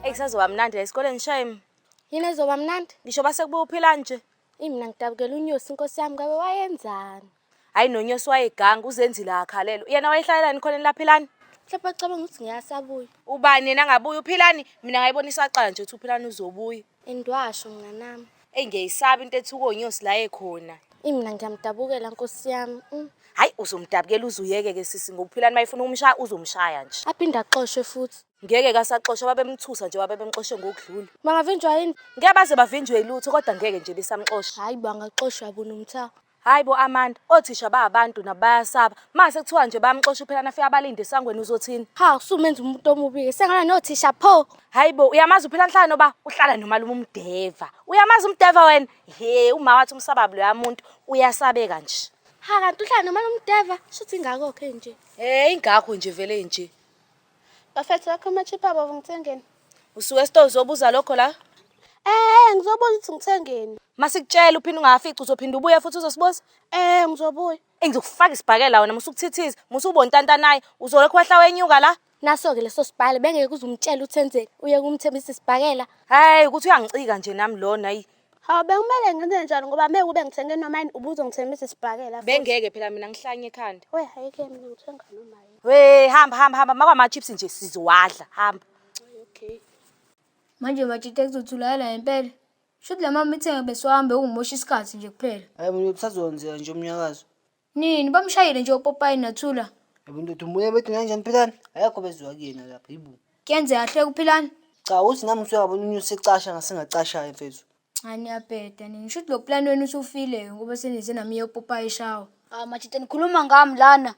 Eyi kusazoba mnandi la esikoleni shame. Yini ezoba mnandi? Ngisho base kubuya uphila nje. Eyi mina ngidabukela uNyosi inkosi yami ngabe wayenzani? Hhayi noNyosi wayeganga uzenzile akakhalelwa. Yena wayehlalelani khona elaphilani? Mhlawumbe acabanga ukuthi ngeke asabuya. Ubani yena angabuya uPhilani? Mina ngayibona isaqala nje ukuthi uPhilani uzobuya. And washo mnganami. Eyi ngiyayisaba into ethuka oNyosi la ekhona. Eyi mina ngiyamdabukela nkosi yami. Mm. Hhayi uzomdabukela uze uyeke-ke sisi ngoba uPhilani uma efuna ukumshaya uzomshaya nje. Aphinde axoshwe futhi. Ngeke kasaxoshwa babemthusa nje babemxoshe ngokudlula. Bangavinjwa yini? Ngeke baze bavinjwe yilutho kodwa ngeke nje besamxosha. Hhayi bangaxoshwa bona umtha. Hhayi bo Amanda, othisha bayabantu nabo bayasaba. Mase kuthiwa nje bayamxosha uPhilani afike abalinde esangweni uzothini? Ha usumenza umuntu omubi-ke sengana nothisha pho. Hhayi bo uyamazi uPhilani uhlala noba? Uhlala nomalume uMdeva. Uyamazi uMdeva wena? He uma wathi umsababu loya muntu uyasabeka nje. Ha kanti uhlala nomalume uMdeva? Shuthi ingakho-ke nje. Hey ingakho nje vele nje. Bafethu akho ama-chip abo ngithengeni. Usuke esitolo uzobuza lokho la? Eh, ngizobuza ukuthi ngithengeni. Masikutshela uphinde ungafici uzophinda ubuye futhi uzosibuza? Eh, ngizobuya. Eyi ngizokufaka isibhakela wena musukuthithiza, musubontantanayi, uzolokhu wehla wenyuka la. Naso-ke leso sibhakela bengeke uze umtshele ukuthi enzeni, uye kumthembisa isibhakela. Hhayi ukuthi uyangicika nje nami lona ayi. Hawu bekumele ngenze njani ngoba meke ube ngithenge noma yini ubuzongithembisa isibhakela futhi. Bengeke phela mina ngihlanye ekhanda. We hhayi-ke mina ngithenga noma yini. We hamba hamba hamba makwama-chips nje sizowadla hamba. Okay. Manje majita kuzotholakala ngempela. Shuthi lama meeting besiwahambe ukumosha isikhathi nje kuphela. Hayi bo kusazokwenzeka nje umnyakazo. Nini bamshayile nje uPopayi naThula. Yabo ndoda umoya bethu kanjani philani? Ayakho bezwa kuyena lapha yibo. Kuyenzeka hle kuphilani. Cha uthi nami ngisuke ngabona unyusi ecasha ngasengacashayo mfethu. Cha niyabheda nini. Shuthi lo plan wenu usufile ngoba senize nami uPopayi eshawa. Hawu majita nikhuluma ngami lana.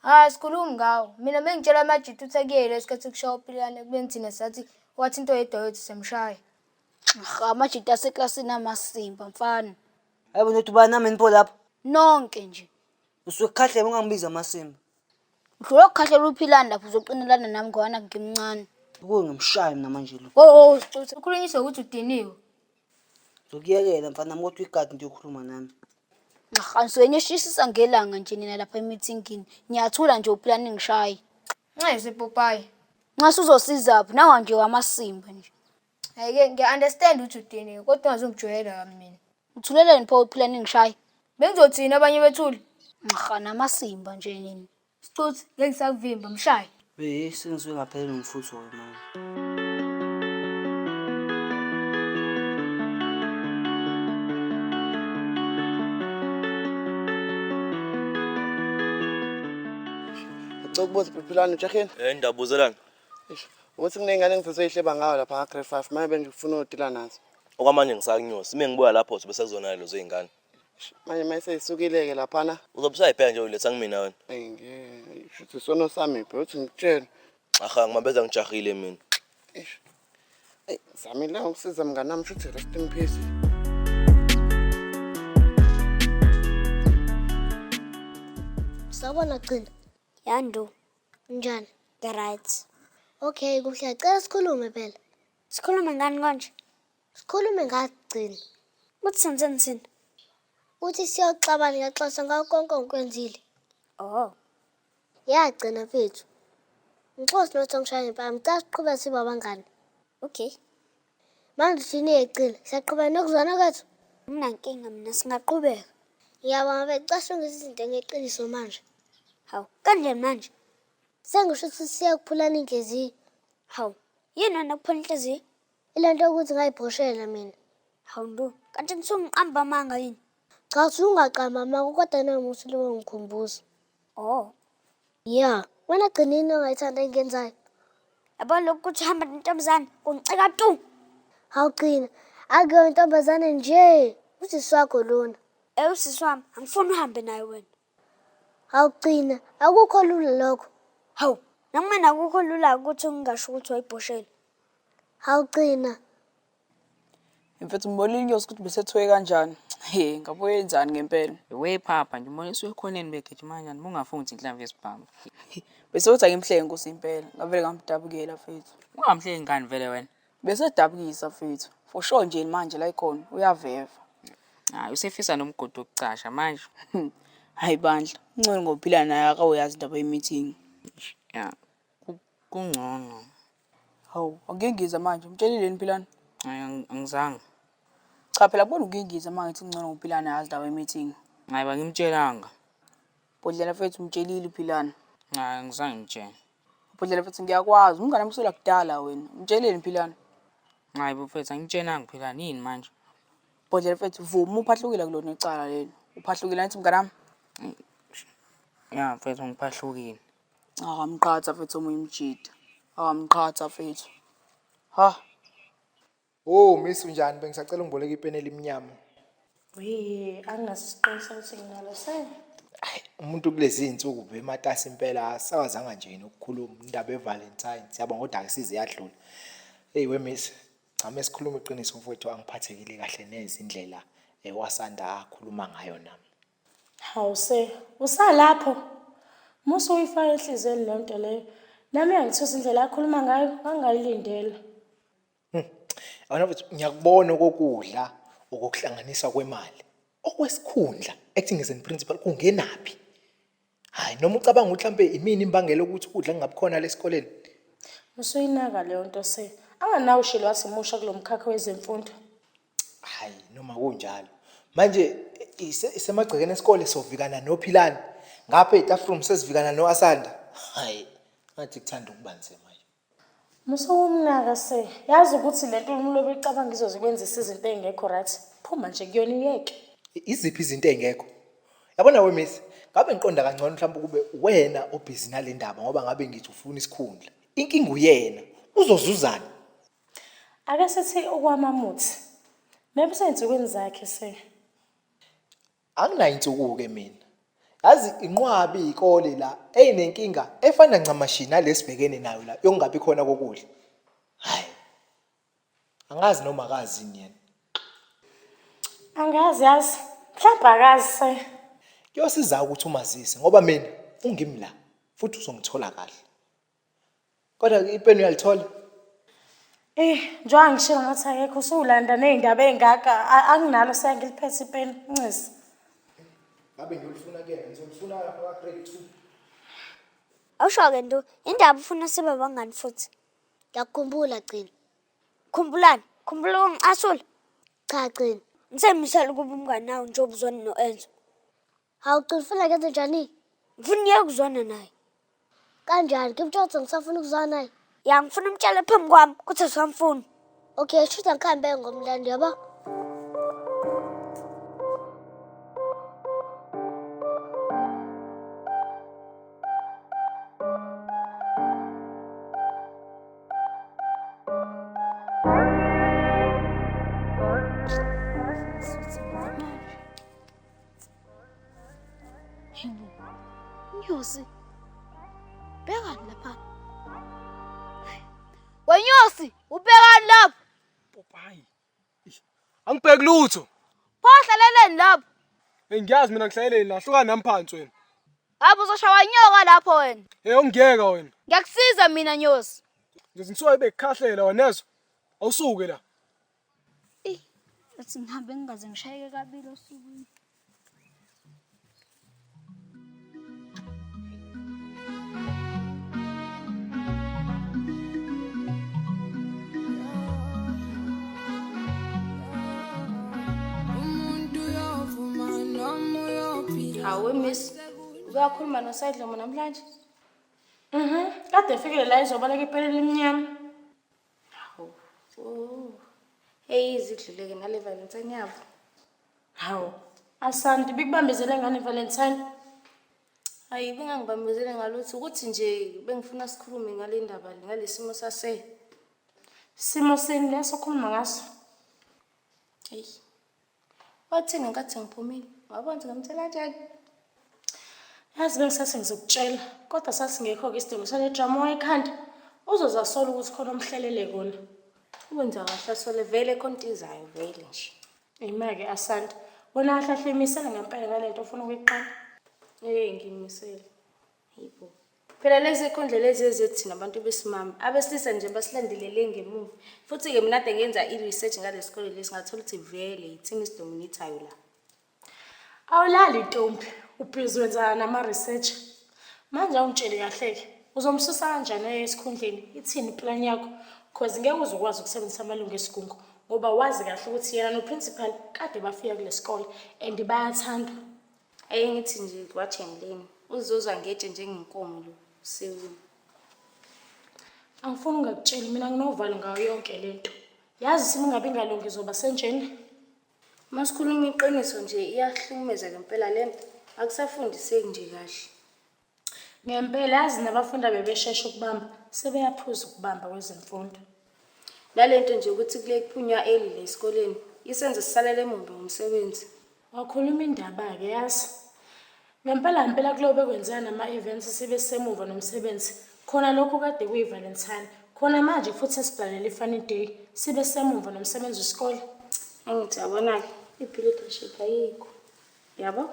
Hayi sikhulumi ngawo. Mina mengitshela amajita ukuthi akuyele isikhathi sokushaya uPhilani ekubeni thina sathi wathi into yedwa yethu semshaya. Ha amajita aseklasini amasimba mfana. Hayi bo ndoda ubani nami nipho lapho. Nonke nje. Usuke kukhahlele ungangibizi amasimba. Udlula ukukhahlela uPhilani lapho uzoqinelana nami ngoba nakhu ngimncane. Kuwe ngimshaya mina manje lo. Oh, oh, sicuthe. Ukhulunyiswa ukuthi udiniwe. Ngizokuyekela mfana nami kodwa uyigadi into yokukhuluma nami. Nxa nisuke nishisisa ngelanga nje nina lapha emithingini. Niyathula nje uPhilani ningishaye. Nxese Popayi. Nxa suzosizaphi nawa nje wamasimba nje. Hhayi-ke ngiya-understand ukuthi udiniwe kodwa ungazungijwayela kabi mina. Uthuleleni pho uPhilani ningishaye? Bengizothini abanye bethule? Nxa namasimba nje nina. Sicuthi ngeke ngisakuvimba mshaye. Hey sengisuke ngaphelelwa umfutho-ke manje. Ngicela ukubuza Philani ujahile? Eh ndabuzelana. Eish, ukuthi kuney'ngane engiseseyihleba ngayo lapha ka-grade 5 manje bengifuna uyodila nazo. Okwamanje ngisakunyosi. Uma ngibuya lapho uzobe sekuzona lezo zingane. Manje uma seyisukile-ke laphana. Uzobe usayibheka nje uyiletha kumina wena. Eyi ngeke, shuthi isono sami bhe uthi ngikutshele. Aha ngimabeza ngijahile mina. Eish. Eyi, zamile ukusiza mngani wami shuthi rest in peace. Sawubona Gcina. Yandu, Unjani? right. Okay, kuhle. Cela sikhulume phela. Sikhulume ngani konje? Sikhulume ngagcina. Uthi senzeni thina? Uthi siyoxabana ngiyaxolisa ngakho konke ongikwenzile. Oh. Yagcina mfethu. Ngixoxe nothi ngishaya ngempama. Ngicela siqhubeke sibe abangani. Okay. Manje uthini yegcina? Siyaqhubeka nokuzwana kwethu? Nginankinga mina singaqhubeka. Ngiyabonga becashe izinto ngeqiniso manje. Hawu, kanjani manje? Sengisho ukuthi siyakuphulana inhliziyo. Hawu, yini wena kuphula inhliziyo? Ile nto yokuthi ngayibhoshela mina. Hawu Ndu, kanti ngisuke ngiqamba amanga yini? Cha usungaqamba amanga kodwa nami usulobe ngikhumbuza. Oh. Ya, wena gcina yini ongayithanda engiyenzayo? Yabo lokhu kuthi uhamba nentombazane kungicika tu. Hawu gcina, akuyona intombazane nje, usisi wakho lona. Eh usisi wami, angifuni uhambe naye wena. Hawu gcina, akukho lula lokho. Hawu, nakumina akukho lula ukuthi ngingasho ukuthi wayibhoshela. Hawu gcina. Mfethu ngibonile inyosi ukuthi besethuke kanjani. He, ngabe uyenzani ngempela? We phapha nje umbona esuke ekhoneni begijima kanjani bungafungi ukuthi inhlamvu yesibhamu. Bese uthi angimhleke nkosi impela. Ngavele ngamdabukela mfethu. Ungamhleki ngani vele wena? Besedabukisa mfethu. For sure nje manje la ikhona uyaveva. Hayi usefisa nomgodi wokucasha manje. Hayi bandla, ungcono ngophila naye akawuyazi indaba ye-meeting. Ya, kungcono. Hawu, angingiza manje. Umtshelile yini Philani? Hayi angizange. Cha phela kubona ukungingiza uma ngithi ngcono ngoPhilani azi la meeting. Hayi bangimtshelanga. Bhodlela mfethu umtshelile uPhilani. Hayi angizange ngimtshele. Bhodlela mfethu ngiyakwazi, umngane wami usula kudala wena. Umtsheleni Philani? Hayi bafethu angimtshelanga Philani yini manje? Bhodlela mfethu vuma uphahlukile kulona icala leli. Uphahlukile angithi mngane wami? Ya mfethu ngiphahlukile. Akamqhatha mfethu omunye umjida. Akamqhatha mfethu. Ha. Oh miss unjani bengisacela ungiboleke ipeni elimnyama. We, anginaso isiqiniseko ukuthi nginalo se. Umuntu kulezi zinsuku bematasa impela asawazanga nje yena ukukhuluma indaba yeValentine siyabonga kodwa akusize yadlula. Hey we miss cha mesikhuluma iqiniso mfowethu angiphathekile kahle nezindlela ewasanda akhuluma ngayo nami. Hawu se, usalapho. Musa uyifaka enhliziyweni leyo nto leyo. Nami iyangithusa indlela akhuluma ngayo, ngangingayilindele. Yabona mfethu ngiyakubona okokudla okokuhlanganiswa kwemali okwesikhundla acting as an principal kungenaphi. Hayi noma ucabanga ukuthi mhlambe imini imbangela ukuthi ukudla kungabi khona lesikoleni. Usuyinaka leyo nto se. Anganawo ushilo wathi musha kulo mkhakha wezemfundo. Hayi noma kunjalo. Manje isemagcekeni esikole sovikana noPhilani. Ngapha e-staff room sesivikana no-Asanda. Hayi ngathi kuthanda ukuba nzima nje. Musukumnaka se. Yazi ukuthi lento umlobi ecabanga izoze ikwenzisa izinto ey'ngekho right. Phuma nje kuyona iyeke. Iziphi izinto ey'ngekho? Yabona we miss, ngabe ngiqonda kangcono mhlawumbe kube wena obhizi nale ndaba ngoba ngabe ngithi ufuna isikhundla. Inkinga uyena, uzozuzani? Ake sithi okwamamuthi. Maybe usey'nsukwini zakhe se. Anginayo insuku-ke mina. Yazi inqwabi iy'kole la ey'nenkinga efana ncamashi nale sibhekene nayo la yokungabi khona kokudla. Hhayi, angazi noma akazi yini yena. Angazi yazi. Mhlawumbe akazi se. Kuyosiza ukuthi umazise ngoba mina ungimi la futhi uzongithola kahle. Kodwa ipeni uyalithola? Eh, njengoba ngishilo ngathi akekho usuwulanda ney'ndaba ey'ngaka anginalo sengiliphethe ipeni. Ncesi. Ngabe ngiyolifuna kuyena, ngizolifuna lapha ka-grade 2. Awusho-ke Ndu, indaba ufuna sibe abangani futhi. Ngiyakukhumbula Gcina. Khumbulani? Khumbula ukungicasula? Cha Gcina, ngisemisele ukuba umngani nawe njengoba uzwana no-Enzo. Hawu Gcina ufuna ngenze njani? Ngifuna ngiyeke ukuzwana naye. Kanjani? Ngimtshela ukuthi ngisafuna ukuzwana naye. Ya ngifuna umtshele phambi kwami ukuthi asisamfuni. Okay, shuthi angihambe ngomlando yabo. Hayibo. Nyosi. Bhekani lapha. Wenyosi, ubhekani lapho? Popayi. Angibheki lutho. Pho hlaleleni lapho. Hey ngiyazi mina ngihlaleleni la hlukana nami phansi wena. Hayi uzoshawa inyoka lapho wena. Hey ungiyeka wena. Ngiyakusiza mina Nyosi. Ngizothi ngisuka ibe kukhahlela wena nezwa. Awusuke la. Eyi, athi ngihambe ngingaze ngishayeke kabili osukwini. Hawu miss, uyakhuluma noSayidlomo namhlanje? Mhm, kade efikile la izobaleka ipeni elimnyama. Hawu. Oh. Hey izidluleke nale Valentine yabo. Hawu. Asandi bikubambezele ngani Valentine? Hayi bengangibambezele ngalutho ukuthi nje bengifuna sikhulume ngale ndaba ngalesimo sase. Simo sini leso okhuluma ngaso? Hey. Wathini ngenkathi ngiphumile? Wabona ukuthi ngamtshela kanjani? Yazi bengisathi ngizokutshela, kodwa sasingekho-ke isidingo sale drama wayekhanda. Uzoze asole ukuthi khona omhlelele kona. Wenza kahle asole vele khona into izayo vele nje. Ima-ke Asanda, wena kahle kahle imisele ngempela ngale nto ofuna ukuyiqala. Hey ngimisele. Hayibo. Phela lezi khondlo lezi ezethu thina abantu besimame, abesilisa nje basilandelele ngemuva. Futhi-ke mina kade ngenza i-research ngale sikole lesi ngathola ukuthi vele yithina esidominithayo la. Awulali ntombi, ubhizi wenza nama-research. Manje awungitshele kahle-ke, uzomsusa kanjani esikhundleni? Ithini iplan yakho? Cause ngeke uze ukwazi ukusebenzisa amalungu esigungu ngoba wazi kahle ukuthi yena no-principal kade bafika kule sikole and bayathandwa. Ake ngithi nje watch and learn. Uzozwa ngetshe njengenkomo lo sewini. Angifuni ungakutsheli mina nginovalo ngayo yonke lento. Yazi isimo ingabe ingalungi ngizoba senjena. Uma sikhuluma iqiniso nje iyahlukumeza ngempela lento. Akusafundiseki nje kahle. Ngempela yazi nabafundi abebeshesha ukubamba sebeyaphuza ukubamba kwezemfundo. Nalento nje ukuthi kule kuphunywa early la esikoleni isenze sisalele emuva ngomsebenzi. Wakhuluma indaba-ke yazi. Ngempela ngempela kulobe kwenzeka nama-events sibe semuva nomsebenzi. Khona lokhu kade kuyi-Valentine. Khona manje futhi sesibhalele i-Funny Day. Sibe semuva nomsebenzi wesikole. Angithi yabona-ke i-leadership ayikho. Yabo?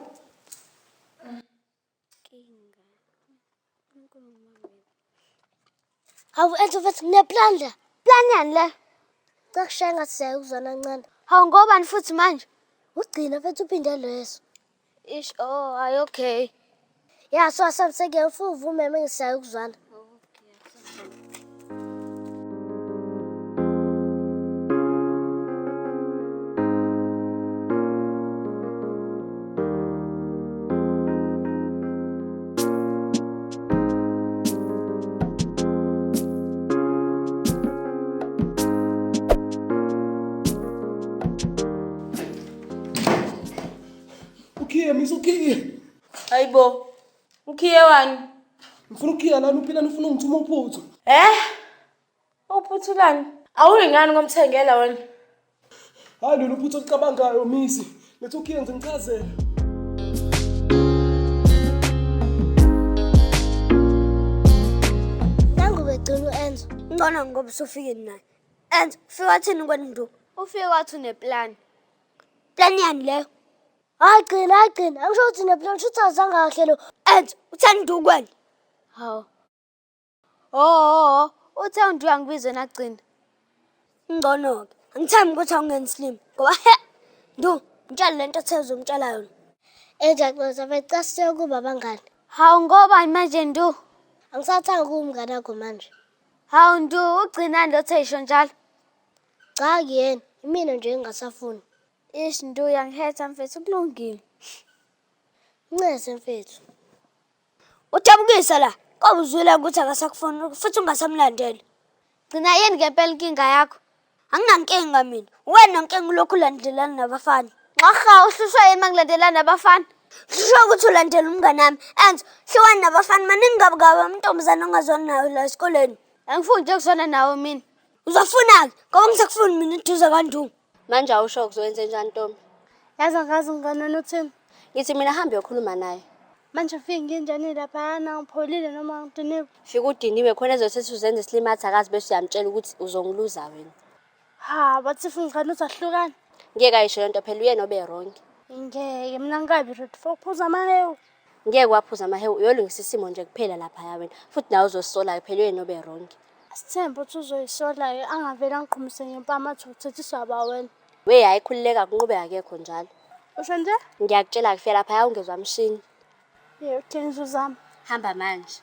Hawu Enzo mfethu ngineplan la. Plan yani le? Cha kushaya ngathi siyayukuzwana kancane. Hawu ngobani futhi manje? Ugcina mfethu uphinde leso. Ish, oh, hayi okay. Ya so asamseke ngifuna uvume uma ngisiyayukuzwana. Ukhiye Miss ukhiye. Hayibo. Ukhiye wani? Ngifuna ukhiya lana uphila ufuna ungithuma uphuthu. Eh? Uphuthulani? Awuyingani ngomthengela wena? Hayi lolu phuthu olucabangayo Miss. Letha ukhiye ngize ngichazele. Nangu begcina u-Enzo. Ngcono ngoba usufike naye. Enzo, ufike wathini kwena Ndu? Ufike wathi uneplan. Plan yani leyo? Hayi gcina, hayi gcina. Angisho ukuthi neplan shuthi azange kahle lo. Enzo, uthani Ndu kwena? Hawu. Oh, oh, uthe uNdu angibize nagcina. Ngcono-ke. Angithembi ukuthi awungeni slim ngoba he Ndu, mtshale lento athe uzomtshela yona. Enzo yaxolisa mfethu cha siyokuba abangani. Hawu ngobani manje Ndu? Angisathandi ukuba umngane wakho manje. Hawu Ndu, ugcinani lo thisho njalo? Cha akuyena, imina nje engingasafuni. Ish Ndu uyangihetha mfethu kulungile. Ncese mfethu. Ujabukisa la. Ngoba uzwile ukuthi akasakufuni futhi ungasamlandeli. Gcina yini ngempela inkinga yakho? Anginankinga mina. Wena nkinga ulokhu ulandelana nabafana. Nxarha uhlushwa yini mangilandelana nabafana? Hlushwa ukuthi ulandela umngane wami. Enzo, hlukana nabafana maningi kabi kabi amantombazane ongazwani nayo la esikoleni. Angifuni nje ukuzwana nawo mina. Uzofuna-ke ngoba ngisakufuni mina eduze kaNdu. Manje awusho kuzowenze njani ntombi? Yazi angazi mngani uthini. Ngithi mina hambe uyokhuluma naye. Manje ufike nginjani laphayana ngipholile noma ngidiniwe? Fika udiniwe khona ezothi uzenze isilima athi akazi bese uyamtshela ukuthi uzongiluza wena. Ha, bathi if mngani uthi ahlukane. Ngeke ayisho lento phela uyena obe wrong. Ngeke mina ngikabi ready for ukuphuza amahewu. Ngeke waphuza amahewu uyolungisa isimo nje kuphela laphaya wena. Futhi nawe uzozisola phela uyena obe wrong. Asithembe ukuthi uzoyisola-ke angavele angiqhumise ngempama athi uthethiswa ba wena. We hayi khululeka kunqube akekho njalo. Usho nje? Ngiyakutshela kufika laphaya ungezwa mshini. Yebo, okay ngizozama. Hamba manje.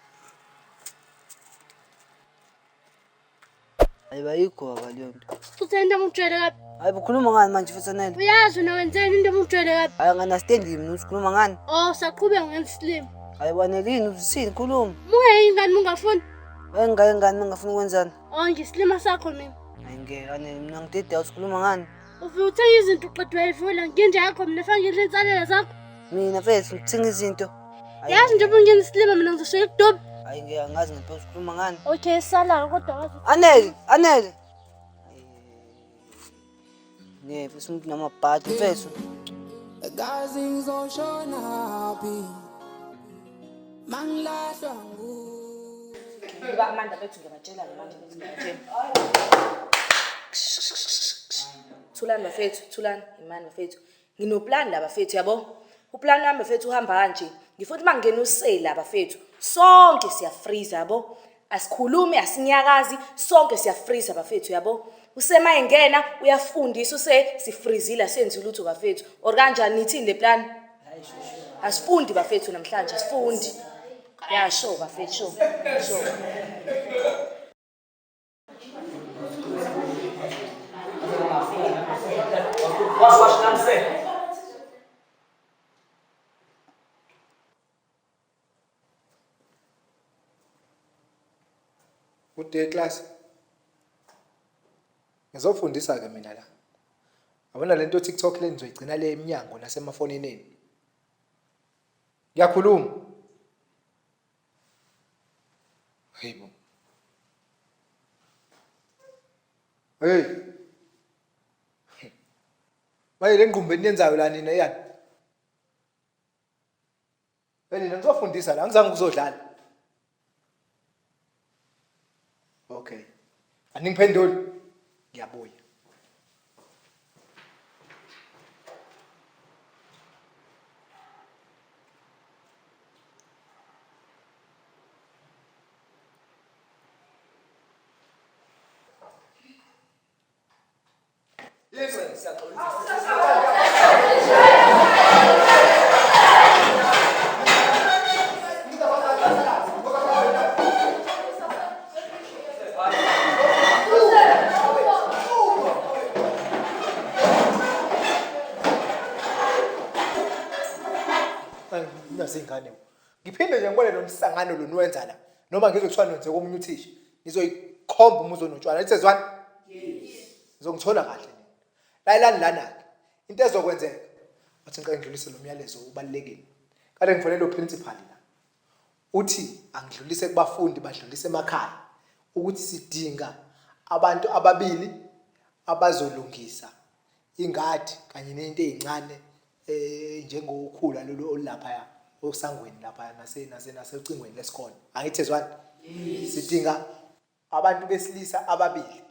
Hayi bayigqoka leyo nto. Futhi into engikujwayele kabi. Hayi ukhuluma ngani manje futhi Anele? Uyazi wena wenzeni into engikujwayele kabi. Hayi angi-understand mina ukuthi ukhuluma ngani. Oh, saqhubeka ngenza isilima. Hayi wanelini uthini khuluma. Mungayi ingane mungafuni. Hayi ngaye ngani mangafuni ukwenzani? Oh, ngisilima sakho mina. Hayi ngeke Anele mina ngidede uthi ukhuluma ngani? Ufike uthenga izinto uqeda uyayivula nginje yakho mina fanele ngidle insalela zakho. Mina mfethu ngithenga izinto. Hayi, Yazi nje ubungena isilima mina ngizoshiya ikudobi. Hayi ngeke angazi ngempela ukuthi ukhuluma ngani. Okay, sala kodwa wazi. Anele, Anele. Ne, futhi umuntu namabhadi mfethu. Kazi ngizoshona phi mangilahlwa Ngoba Amanda bethu ngiyabatshela-ke manje bethu ngiyabatshela. Thulani bafethu, thulani, imani bafethu. Nginoplan la bafethu yabo. Uplan wami bafethu uhamba kanje. Ngifuna uma ngingena usale la bafethu. Sonke siyafreeze yabo. Asikhulumi, asinyakazi, sonke siyafreeze bafethu yabo. Usema engena uyafundisa use sifreezile asenzi lutho bafethu. Or kanjani nithini le plan? Asifundi bafethu namhlanje asifundi. Ya sure bafethu sure. Sure. Good day class. Ngizofundisa ke mina la. Yabona lento TikTok le nizoyigcina le eminyango nasemafonini enu. Ngiyakhuluma. Hey bo. Hey. Manje le ngqumbe eniyenzayo la nina yani. Hey nina ngizofundisa la angizange ukuzodlala. Okay. Aningiphenduli. Ngiyabuya. Nazingane. Ngiphinde nje ngibone lo msangano lo niwenza la. Noma ngizwe kuthiwa nenze komunye uthisha. Ngizoyikhomba umuzi onotshwala. Lithi zwana? Ngizongithola kahle nina. Lalelani lana-ke. Into ezokwenzeka. Wathi ngicela ngidlulise lo myalezo ubalulekile. Kade ngifonele uprincipal la. Uthi angidlulise kubafundi badlulise emakhaya ukuthi sidinga abantu ababili abazolungisa ingadi kanye nento ezincane eh njengokhula lolu olulaphaya osangweni lapha nase nase nasecingweni lesikole. Angithi zwana? Sidinga abantu besilisa ababili.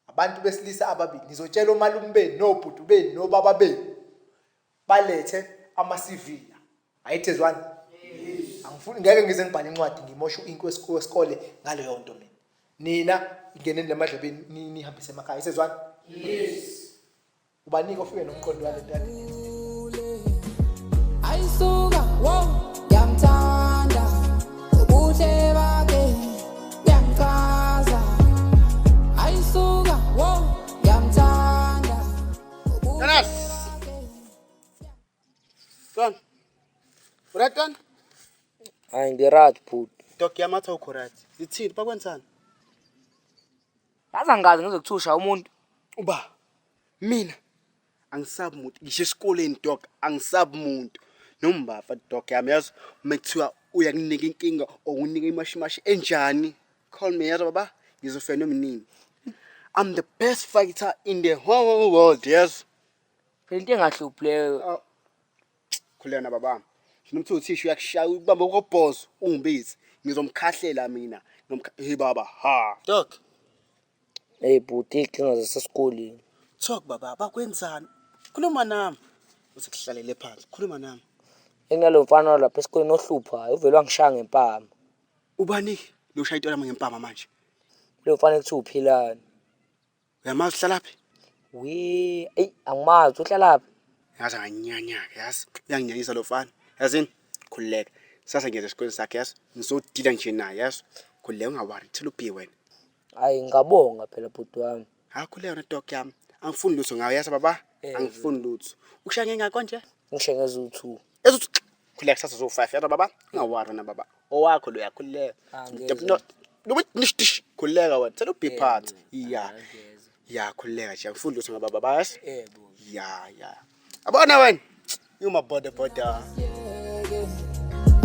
Abantu besilisa ababili nizotshela omalume benu nobhuti benu nobaba benu balethe ama-CV la. Ayithi zwana? Angifuni ngeke ngize ngibhale incwadi ngimoshe u-ink wesikole ngaleyo nto mina. Nina ngeneni lemadlebeni nihambise emakhaya. Isezwana? Yes. Ubanike ofike nomqondo walento yale Ayisuka wo ngiyamthanda ubuhle bakhe buyangichaza Ayisuka wo ngiyamthanda Jonas. Son. Right one? Hayi ngiright bhuti. Dog yami athi awukho right. Zithini bakwenzani? Yazi angikaze ngizwe kuthiwa ushaya umuntu. Uba mina angisabi muntu ngisho esikoleni dog angisabi muntu. Nombafa dog yami yazi uma kuthiwa uyakunika inkinga or unika imashimashi enjani call me yazi baba ngizofika noma nini. I'm the best fighter in the whole world yes. Phela into engahluphi leyo. Khuleka baba. Ngifuna ukuthi uthisha uyakushaya ubamba ukobhozo ungibize. Ngizomkhahlela mina. Hey baba ha. Dog. Hey bhuti iy'nkinga zasesikoleni. Talk baba bakwenzani? Khuluma nami. Uthi kuhlalele phansi. Khuluma nami. Enginalo mfana lapha esikoleni ohluphayo uvele wangishaya ngempama. Ubani lo shaya into yami ngempama manje? Lo mfana ekuthiwa uPhilani. Uyamazi uhlalaphi? We, eyi angimazi uhlalaphi? Yazi anganyanya-ke yazi. Uyanginyanyisa lo mfana. Yazini? Khululeka. Sasa ngiyeza esikoleni sakhe yazi. Ngizodila nje naye yazi. Khululeka ungawari. Thela ubhiye wena. Hayi ngingabonga phela bhuti wami. Ha khululeka wena dog yami. Angifuni lutho ngawe yazi baba. Angifuni lutho. Ushaya ngengakho nje? Ngishaye ngeziwu-2. Eziwu Khululeka kusasa zo-5 yazi baba. Ungawari wena baba. Owakho loya khululeka. Angeze. Nish khululeka wena. Thela ubhiye phansi. Ya. Ya khululeka nje. Angifuni lutho ngababa baba. Yebo. Ya ya. Abona wena. You my brother brother.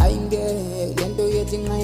Ayingeke lento yethi nqa